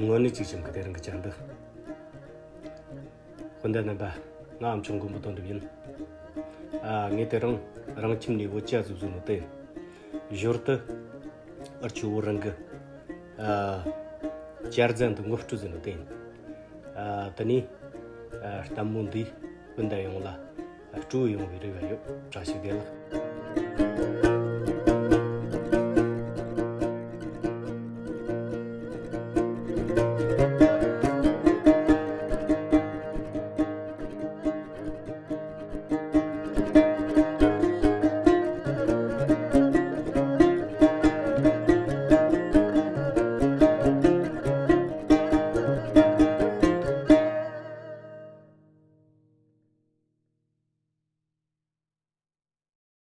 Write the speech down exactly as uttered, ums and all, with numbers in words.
དངོས་གནས་གཅིག་ཅིང་གི་དེ་རིང་གི་ཅན་འདི། སྤུན་ཟླ་རྣམ་པ། ང་ཨམ་ཆོག་མགོན་པོ་དོན་གྲུབ་ཡིན། ཨ། ངས་དེ་རིང་རང་ཁྱིམ་ནས་བོད་ཇ་བཟོས་བཟོས་ནོ་དེ། ཞོར་དུ་ཨར་ཆུ་བོ་རང་གི། ཨ། བཅར་རྫན་དུ་ངོ་སྤྲོད་བཟོས་ནོ་དེ་ཡིན། ཨ། དེ་ནས། ཨ། ལྟད་མོ་འདིས་སྤུན་ཟླ་ཡོངས་ལ་སྤྲོ་བོ་ཡོང་བའི་རེ་བ་ཡོད། བཀྲ་ཤིས་བདེ་ལེགས།